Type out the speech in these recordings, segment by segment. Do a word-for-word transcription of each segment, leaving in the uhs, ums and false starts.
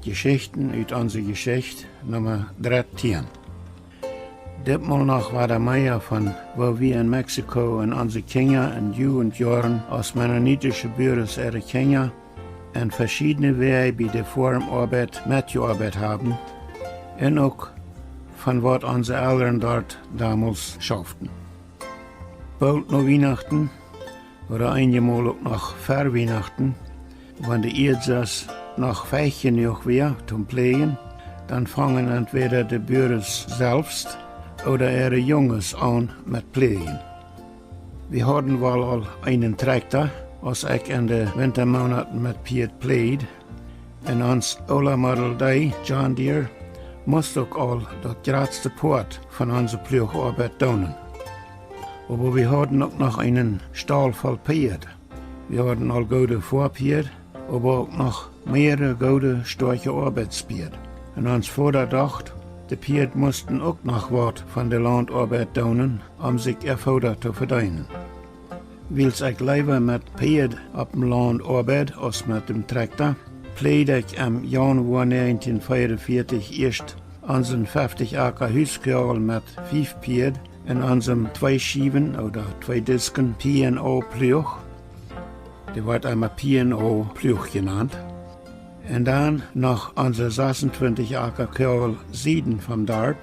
Jeschichten ut onse Jeschicht, Numma dartieen. Ditmol noch wada mea von woo wie en Mexiko en onse Kjinja- un Jugendjoaren aus mennonitische Buares äare Kjinja en veschiedne Wäaj bie de Foarmoabeit metjeoabeit haben un uk von waut onse Elren doa domols schauften. Boolt no Wienachten, ooda eenjemol uk noch ver Wienachten, wan de Ieed sest noch fäch jenuach wia toom pläajen, dan fungen entwäda de Buares selfst ooda äare Junges aun met pläajen. Wie hauden woll aul eenen Trakjta, aus ekj en de Wintamoonaten met Pieed pläajd, un ons oola Model D John Deere must uk aul daut jratste Poat von onse Pluachoabeit doonen. Oba wie hauden uk noch eenen Staul voll Pieed. Wie hauden aul goode Foapieed, oba uk noch mearere goode, stoakje Oabeitspieed. Un ons Voda docht, de Pieed musten uk noch waut von de Launtoabeit doonen, om sikj äa Fooda to vedeenen. Wiels ekj leewa met Pieed opp de Launt oabeid aus met däm Trakjta, pläajd ekj em Jaunwoa näajentieen fiefenvieetich ieescht onsen feftich Aka Huskjoagel met fief Pieed un onsem twee Schiewen ooda twee Disken P and O Pluach. Dee woat emma P and O Pluach jenant. Un dan noch onse sasuntwintich Aka Kjoagel Sieden vom Darp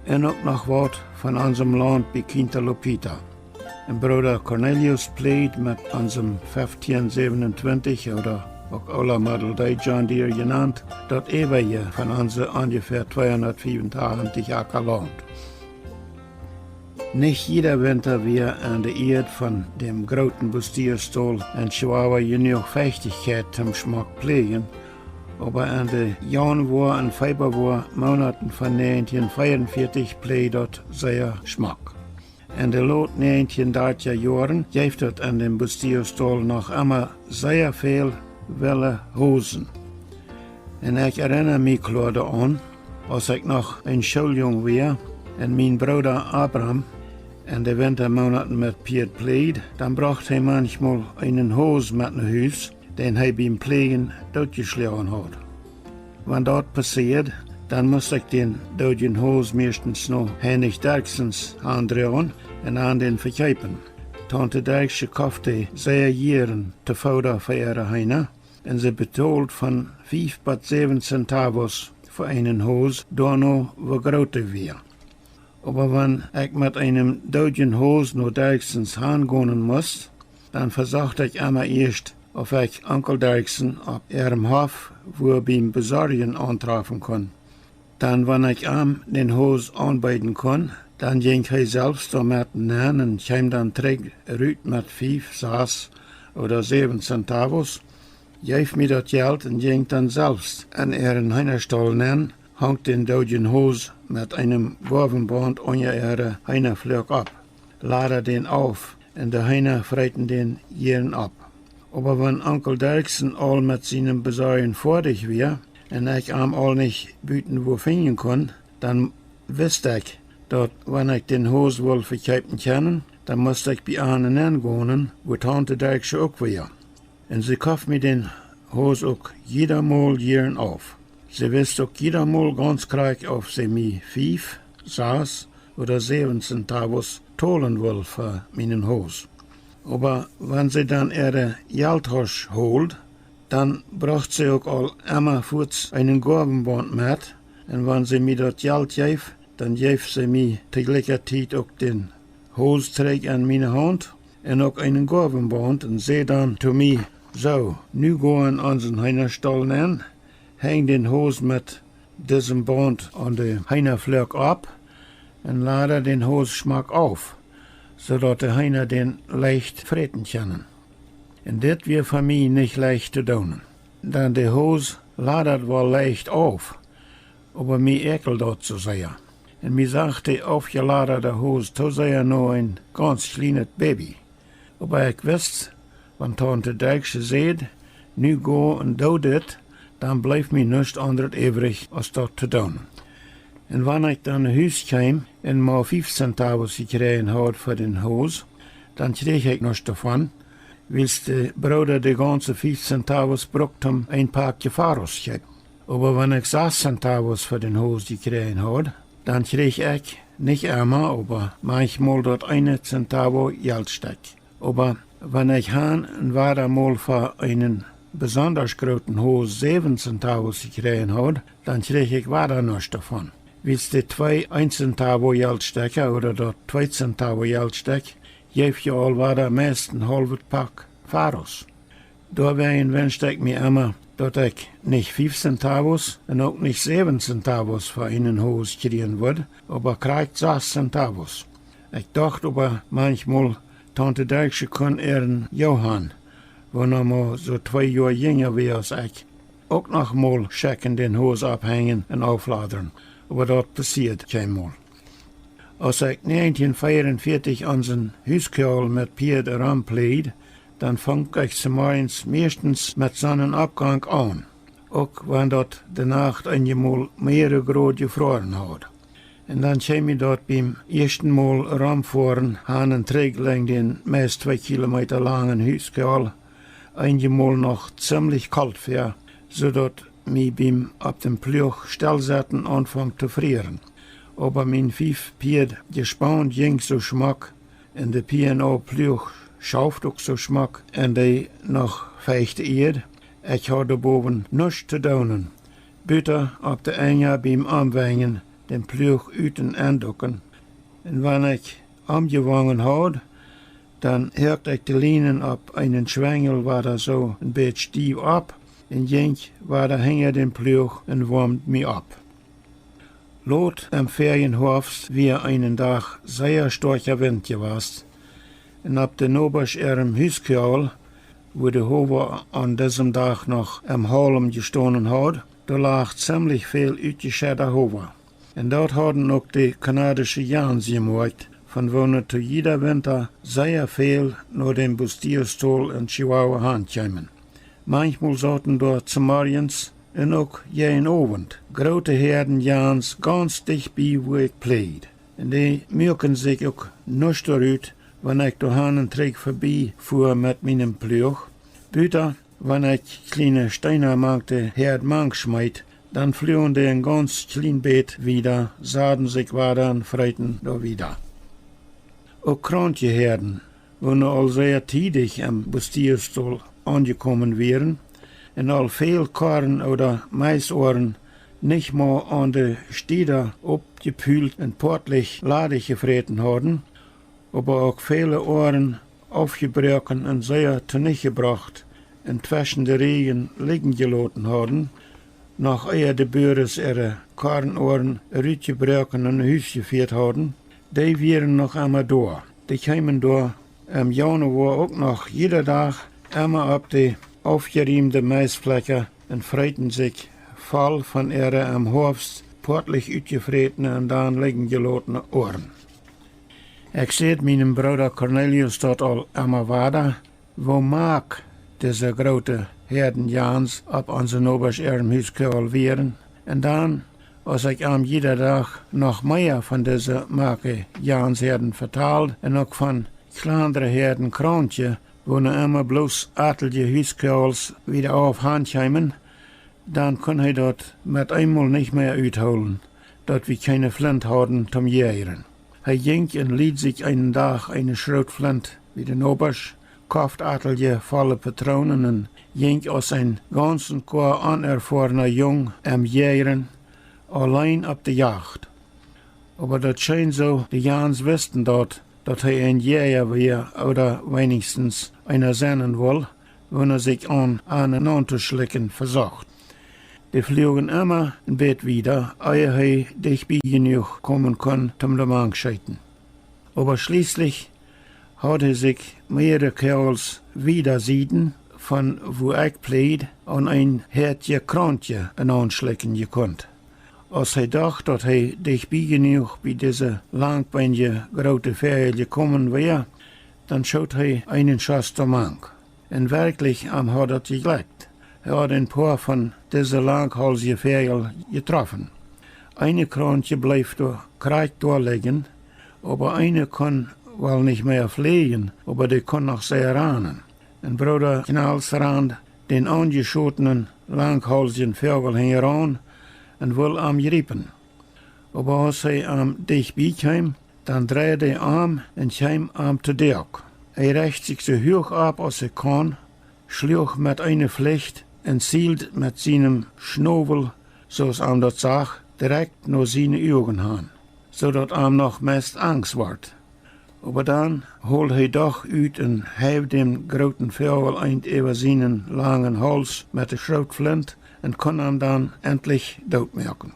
un uk noch waut von onsem Launt bie Quinta Lupita. Un Brooda Cornelius pläajd met onsem fieftieen säwenuntwintich ooda uk oola Model D John Deere jenant, daut äwaje von onse onjefäa tweehundatfiefuntachentich Aka Launt. Nich jieda Winta wia aun de Ieed von däm grooten Bustillos-Staul en Chihuahua jenuach Fechtichkjeit toom schmock pläajen, oba en de Jaunwoa un Feebawoa Moonaten von näajentieen fiefenvieetich pläajd daut sea schmock. En de lot näajentieen dartja Joaren jeef daut en däm Bustillos-Staul noch emma sea väl wille Hosen. Un ekj erinna mie kloa doaraun, aus ekj noch een Schooljung wia un mien Brooda Abram en de Wintamoonaten met Pieed pläajd, dan brocht hee maunchmol eenen Hos met no Hus, dän hee biem Pläajen dootjeschloagen haud. Wan daut passieed, dan must ekj dän doodjen Hos mieeschtens no Heinrich Derksens handroagen un aun dän vekjeepen. Taunte Derksche koft dee sea jieren to Fooda fa äare Heena, un see betold von fief bat säwen Centavos fa eenen Hos, doano woo groot dee wia. Oba wan ekj met eenem doodjen Hos no Derksens han gonen must, dan vesocht ekj emma ieescht, auf ekj Onkel Derksen opp äarem Hoff wua biem Besorjen auntrafen kunn. Dan wan ekj am dän Hos aunbeeden kunn, dan jinkj hee selfst doamet nenn un kjeem dan trigj rut met fief, sas ooda säwen Centavos, jeef mie daut Jelt un jinkj dan selfst en äaren Heenastaul nenn, hunk dän doodjen Hos met eenem Goawenbaunt unja äare Heenafloak opp, ladad dän auf, un de Heena freeten dän jieren opp. Oba wan Onkel Derksen aul met sienem Besorjen foadich wia un ekj am aul nich buten wua finjen kunn, dan wist ekj, daut wan ekj dän Hos wull vekjeepen kjennen, dan must ekj bie an nenn gonen, wua Taunte Derksche uk wia. Un see koft mie dän Hos uk jiedamol jieren auf. See wist uk jiedamol gauns krakjt, auf see mie fief, sas ooda säwen Centavos tolen wull fa mienen Hos. Oba wan see dan äare Jelttausch hold, dan brocht see uk aul emma fuats eenen Goawenbaunt met, un wan see mie daut Jelt jeef, dan jeef see mie to jlikja Tiet uk dän Hos trigj en miene Haunt un uk eenen Goawenbaunt un säd dan to mie: Soo, nu go en onsen Heenastaul nenn, henj dän Hos met disem Baunt aun de Heenafloak opp un lada dän Hos schmock auf, soo daut de Heena dän leicht fräten kjennen. Un dit wia fa mie nich leicht to doonen, dan de Hos ladad woll leicht auf, oba mie äakjeld daut soo sea. Un mie sach de aufjeladade Hos too sea no een gauns kjlienet Baby. Oba ekj wist, wan Taunte Derksche säd: Nu go un doo dit, dan bleef mie nuscht aundret äwrich aus daut to doonen. Un wan ekj dan no Hus kjeem un mau fief Centavos jekjräajen haud fa dän Hos, dan kjrieech ekj nuscht doavon, wiels de Brooda de gaunse fief Centavos brukt toom een Pak Jefaros kjeepen. Oba wan ekj sas centavos fa dän Hos jekjräajen haud, dan kjrieech ekj, nich emma, oba manchmol daut eene centavo Jeltstekj. Oba wan ekj han un wada mol fa eenen besondasch grooten Hos säwen centavos jekjräajen haud, dan kjrieech ekj wada nuscht doavon. Wiels de twee een centavo Jeltstekja ooda daut twee centavo Jeltstekj jeef je aul wada meist een haulwet Pak Faros. Doawäajen wenscht ekj mie emma, daut ekj nich fief centavos un uk nich säwen centavos fa eenen Hos kjrieen wudd, oba krakjt sas centavos. Ekj docht oba manchmol, Taunte Derksche kunn äaren Johan, woo noch mau soo twee Joa jinja wia aus ekj, uk noch mol schekjen dän Hos opphenjen un aufladren, oba daut passieed kjeenmol. Aus ekj näajentieen veeaunvieetich onsen Huskjoal met Pieed romplieed, dan funk ekj zemorjes mieeschtens met Sonnenaufgank aun, uk wan daut de Nacht eenjemol mearere Grod jefroaren haud. Un dan kjeem mie daut biem ieeschten Mol romfoaren han un trigj lenjd dän meist twee Kilometa langen Huskjoal eenjemol noch zimlich kolt väa, soo daut mie biem opp dän Pluach stellsetten aunfunk to frieren. Oba mien fief Pieed Jespaun jinkj soo schmock, un de P and O Pluach schauft uk soo schmock en de noch feichte Ieed. Ekj haud doa bowen nuscht to doonen, buta opp de Enja biem Omwenjen dän Pluach ut un enduken. Un wan ekj omjewongen haud, dan hoakt ekj de Lienen opp eenen Schwenjel wada soo een bät stiew opp un jinkj wada hinja dän Pluach un woamd mie opp. Lot em väajen Hoafst wia eenen Dach sea stoakja Wint jewast, un opp de Nobasch äarem Huskjoal, wua de Howa aun disem Dach noch em Haulem jestonen haud, doa lach zimlich väl utjeschedda Howa. Un daut hauden uk de kanadische Jans jemoakjt, von woone to jieda Winta sea väl no dän Bustillos-Tol en Chihuahua han kjeemen. Manchmol sauten doa zemorjes un uk jäajen Owent groote Häaden Jans gauns dicht bie, wua ekj pleejd. Un dee muaken sikj uk nuscht doarut, wan ekj doa han un trigj febie fua met mienen Pluach. Buta wan ekj kjliene Steena mank de Häad mank schmeet, dan fluagen dee een gauns kjlien bät wieda, saden sikj wada un freeten doa wieda. Uk Kraunkjehäaden, woone aul sea tiedich em Bustillos-Tol aunjekomen wieren un aul väl Korn- ooda Maisoaren nich mau aun de Stieda oppjepult un poatlich ladich jefräten hauden, oba uk väle Oaren aufjebroaken un sea tonichtjebrocht un tweschen de Rieejen lijen jeloten hauden, noch ea de Buares äare Kornoaren rutjebroaken un no Hus jefieet hauden, dee wieren noch emma doa. Dee kjeemen doa em Jaunwoa uk noch jieda Dach emma opp de aufjeriemde Maisflekja un freeten sikj voll von äare em Hoafst poatlich utjefrätene un dan lijen jelotene Oaren. Ekj säd mienem Brooda Cornelius daut aul emma wada, woo mak dise groote Häaden Jans opp onse Nobasch äarem Huskjoal wieren. Un dan, aus ekj am jieda Dach noch mea von dise make Janshäaden vetald un uk von kjlandre Häaden Kraunkje, woone emma bloos atelje Huskjoals wieda auf han kjeemen, dan kunn hee daut met eemol nich mea uthoolen, daut wie kjeene Flint hauden toom jäajren. Hee jinkj un lieed sikj eenen Dach eene Schrootflint bie de Nobasch, koft atelje volle Patronen un jinkj aus een gaunzen Koa onerfoarna Jung em Jäajren auleen opp de Jacht. Oba daut scheen soo, de Jans wisten daut, daut hee een Jäaja wia ooda weenichstens eena sennen wull, wan hee sikj aun an un aun to schlikjen vesocht. Dee fluagen emma een bät wieda, ea hee dicht bie jenuach komen kunn toom doa mank scheeten. Oba schlieslich haud hee sikj mearere Kjoals wieda sieden von wua ekj pleejd aun een Häadje Kraunkje aunschlikjen jekunt. Aus hee docht, daut hee dicht bie jenuach bie dise langbeenje groote Väajel jekomen wia, dan schoot hee eenen Schoss doa mank. Un werkjlich, am haud daut jejlekjt. Hee haud een poa von dise langhaulsje Väajel jetroffen. Eene Kraunkje bleef doa krakjt doa lijen, oba eene kunn woll nich mea fläajen, oba dee kunn noch sea ranen. Un Brooda Kjnals rand dän aunjeschotenen, langhaulsjen Voagel hinjaraun un wull am jriepen. Oba aus hee am dicht bie kjeem, dan dreid hee om un kjeem am to Doag. Hee recht sikj soo huach opp aus hee kunn, schluach met eene Flicht un zield met sienen Schnowel, soo aus am daut sach, direkt no siene Uagen han, soo daut am noch meist angst wort. Oba dan hold hee doch ut un heiw dän grooten Voagel eent äwa sienen langen Hauls met de Schrootflint un kunn am dan entlich doot moaken.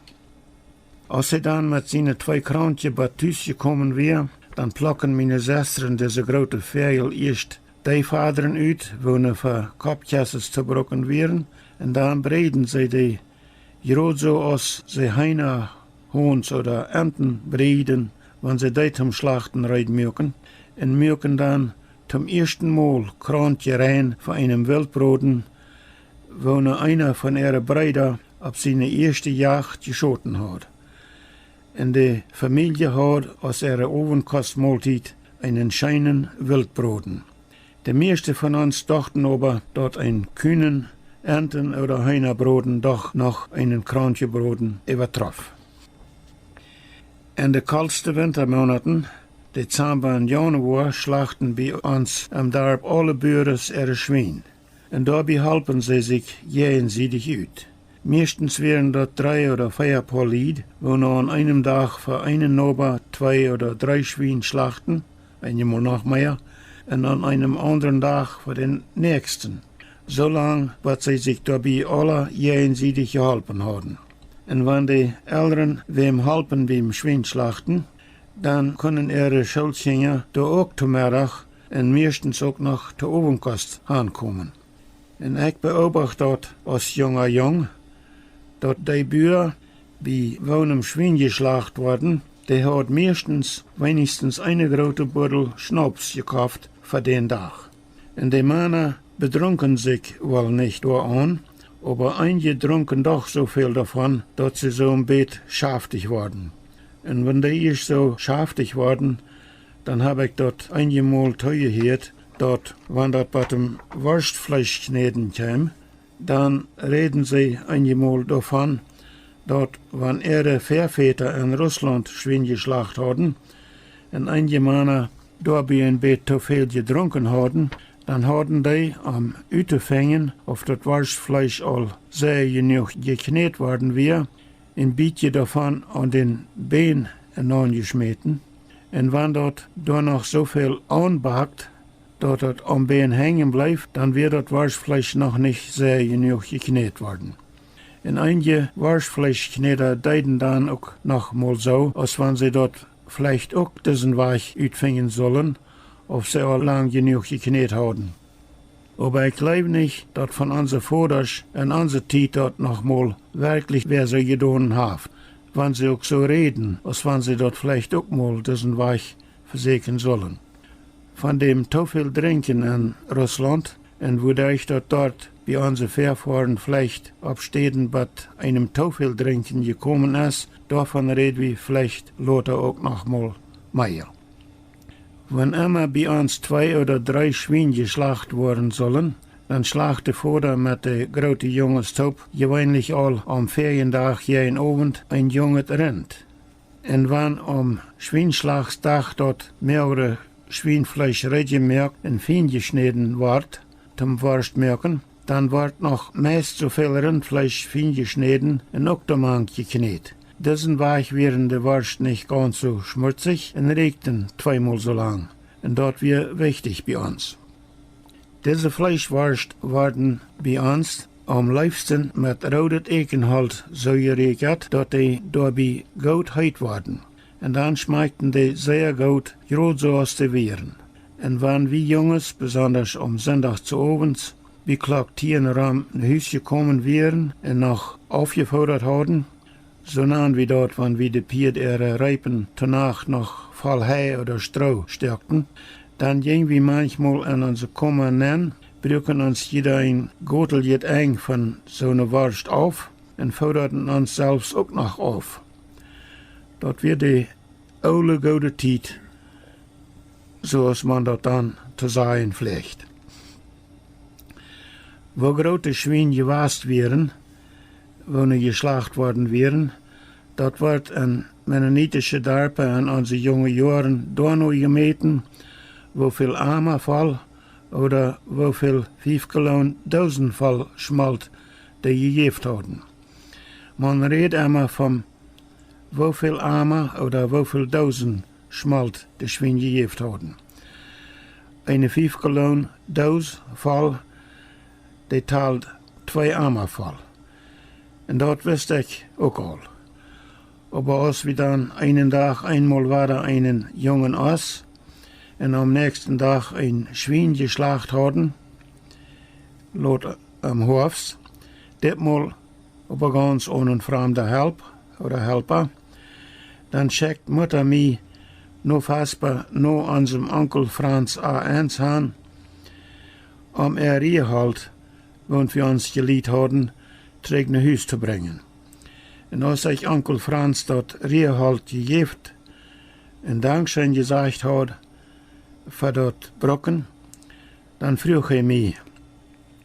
Aus hee dan met siene twee Kraunkje bat Tus jekomen wia, dan plokten miene Sestren dise groote Voagel ieescht dee Fadren ut, woone fa Koppkjesses to brucken wieren, un dan breeden see dee, jrod soo aus see Heena, Hons ooda Enten breeden, wan see dee toom Schlachten reed muaken, un muaken dan toom ieeschten Mol Kraunkje rein fa eenen Wiltbroden, woone eena von äare Breeda opp siene ieeschte Jacht jeschoten haud. Un de Famielje haud aus äare Owentkost-Moltiet eenen scheenen Wiltbroden. De mieeschte von ons dochten oba, daut een Kunen-, Enten- ooda Heenabroden doch noch eenen Kraunkjebroden äwatrof. En de kolste Wintamonaten, Dezamba un Jaunwoa, schlachten bie ons em Darp aule Buares äare Schwien. Un doabie holpen see sikj jäajensiedich ut. Mieeschtens wieren daut dree ooda vea Poa Lied, woone aun eenem Dach fa eenen Noba twee ooda dree Schwien schlachten, eenjemol noch mea, un aun eenem aundren Dach fa dän näakjsten, soo lang, bat see sikj doabie aula jäajensiedich jeholpen hauden. Un wan de Elren wäm holpen biem Schwienschlachten, dan kunnen äare Schoolkjinja doa uk to Meddach un mieeschtens uk noch to Owentkost hankomen. Un ekj beobacht daut aus junga Jung, daut dee Bua, bie woonem Schwien jeschlacht worden, dee haud mieeschtens weinichstens eene groote Buddel Schnaups jekoft fa dän Dach. Un de Mana bedrunken sikj woll nich doaraun, oba eenje drunken doch soo väl doavon, daut see soo een bät schaftich worden. Un wan dee ieescht soo schaftich worden, dan hab ekj daut eenjemol toojehieet, daut wan daut bat dem Worschtfleeschkjnäden kjeem, dan räden see eenjemol doavon, daut wan äare Väavodasch en Russlaunt Schwien jeschlacht hauden, un eenje Mana doabie een bät too väl jedrunken hauden, dan hauden dee, om uttofinjen, auf daut Worschtfleesch aul sea jenuach jekjnät worden wia, een bät doavon aun dän Bän aunjeschmäten. Un wan daut doa noch soo väl aunbakt, daut daut aum Bän henjen bleef, dan wia daut Worschtfleesch noch nich sea jenuach jekjnät worden. Un eenje Worschtfleeschkjnäda deeden dan uk noch mol soo, aus wan see daut veleicht uk disen Wajch utfinjen sullen, auf see aul lang jenuach jekjnät hauden. Oba ekj jleew nich, daut von onse Vodasch en onse Tiet daut noch mol werkjlich wäa soo jedonen haft, wan see uk soo räden, aus wan see daut veleicht uk mol disen Wajch vesäkjen sullen. Von däm too väl Drinkjen en Russlaunt un wuaderch daut doa bie onse Väafoaren veleicht opp Städen bat eenem too väl Drinkjen jekomen es, doavon räd wie veleicht lota uk noch mol mea. Wan emma bie ons twee ooda dree Schwien jeschlacht woaren sullen, dan schlacht de Voda met de groote Junges toop jeweenlich aul aum väajen Dach jäajen Owent een junget Rint. Un wan aum Schwienschlachtsdach daut moagre Schwienfleesch reed jemoakt un fien jeschnäden wort, toom Worscht moaken, dan wort noch meist soo väl Rintfleesch fien jeschnäden un uk doamank jekjnät. Disen Wajch wieren de Worscht nich gaunz soo schmutzich un rieekjten tweemol soo lang. Un daut wia wichtich bie ons. Dise Fleeschworscht worden bie ons aum leefsten met roodet Eakjenholt soo jeräakjat, daut dee doabie goot heet worden. Un dan schmakjten dee sea goot, jrod soo aus dee wieren. Un wan wie Junges, besondasch aum Sindach too Owents, bie Klock tieen rom no Hus jekomen wieren un noch aufjefodat hauden, soo nanden wie daut, wan wie de Pieed äare Reepen to Nacht noch voll Hei ooda Stroo stoakten, dan jinjen wie manchmol en onse Koma nenn, bruaken ons jieda een Gotel, jieda een von soone Worscht auf un fodaden ons selfst uk noch auf. Daut wia de oole goode Tiet, soo aus maun daut dan to sajen fläacht. Woo groot de Schwien jewast wieren, woo nu jeschlacht worden wieren, daut wort en mennonitische Darpa en onse junge Joaren doano jemäten, woo väl Ama voll ooda woo väl fief Gallon Doosen voll Schmolt dee jejäft hauden. Maun räd emma von woo väl Ama ooda woo väl Doosen Schmolt de Schwien jejäft hauden. Eene fief Gallon Doos voll, dee tald twee Ama voll. Un daut wist ekj uk aul. Oba aus wie dan eenen Dach eenmol wada eenen jungen Oss un aum näakjsten Dach een Schwien jeschlacht hauden, lot em Hoafst, ditmol oba gauns onen framde Help ooda Helpa, dan schekjt Mutta mie no Vespa no onsem Onkel Franz A. Ens han, om äa Rieholt, waut wie ons jelieet hauden, trigj no Hus to brinjen. Un aus ekj Onkel Franz daut Rieholt jejäft un Dankscheen jesajcht haud fa daut Brucken, dan fruach hee mie: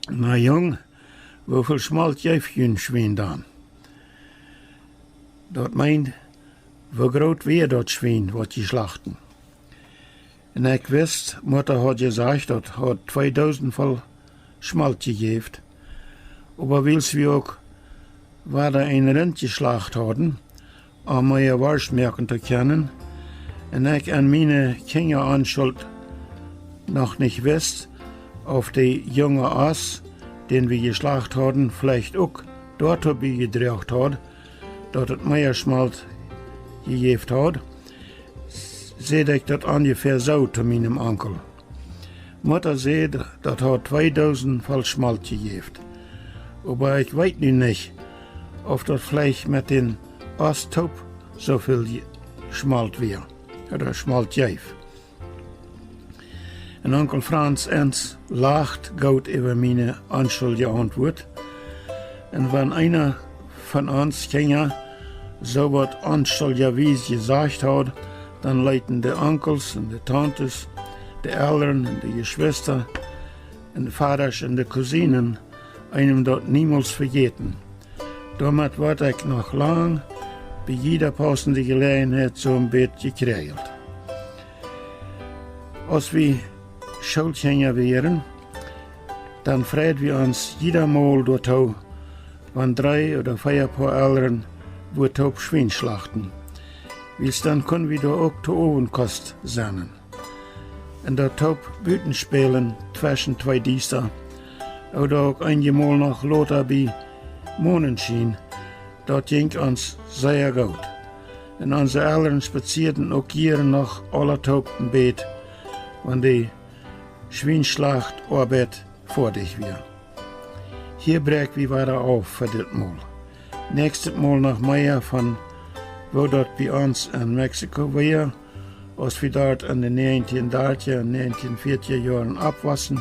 Na Jung, woo väl Schmolt jeef jun Schwien dan? Daut meend, woo groot wia daut Schwien, waut jie schlachten? Un ekj wist, Mutta haud jesajcht, daut haud twee Doosen voll Schmolt jejäft. Oba wiels wie uk wada een Rint jeschlacht hauden, om mea Worscht moaken to kjennen, un ekj en miene Kjinja Onschult noch nich wist, auf de junge Oss, dän wie jeschlacht hauden, veleicht uk doatoo biejedroagen haud, daut et mea Schmolt jejäft haud, säd ekj daut onjefäa soo to mienem Onkel: Mutta säd, daut haud twee Doosen voll Schmolt jejäft. Oba ekj weet nu nich, auf daut veleicht met dän Oss toop soo väl je-, Schmolt wia, ooda Schmolt jeef. Un Onkel Franz Ens lacht goot äwa miene onschuldje Auntwuat. Un wan eena von ons Kjinja soo waut onschuldjawies jesajcht haud, dan leeten de Onkels un de Tauntes, de Elren un de Jeschwista un Vadasch un de Kusienen eenem daut niemols vejäten. Doamet wort ekj noch lang bie jieda paussende Jeläajenheit soo een bät jekjräajelt. Aus wie Schoolkjinja wieren, dan freid wie ons jieda Mol doatoo, wan dree ooda vea Poa Elren wua toop Schwien schlachten. Wiels dan kunn wie doa uk to Owentkost sennen. Un daut toop buten spälen tweschen twee Diesta, ooda uk eenjemol noch lota bie Monenschien, daut jinkj ons sea goot. Un onse Elren spazieeden uk jieren noch aula toop een bät, wan de Schwienschlachtoabeit foadich wia. Hia bräakj wie wada auf fa dit Mol. Näakjstet Mol noch mea von woo daut bie ons en Mexiko wia, aus wie doa en de näajentieen dartja un näajentieen fiatja Joaren oppwossen,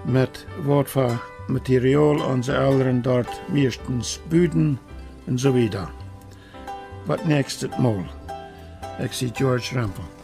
met waut fa Material onse Elren doa mieeschtens buden un soo wieda. Bat näakjstet Mol. Ekj sie George Rempel.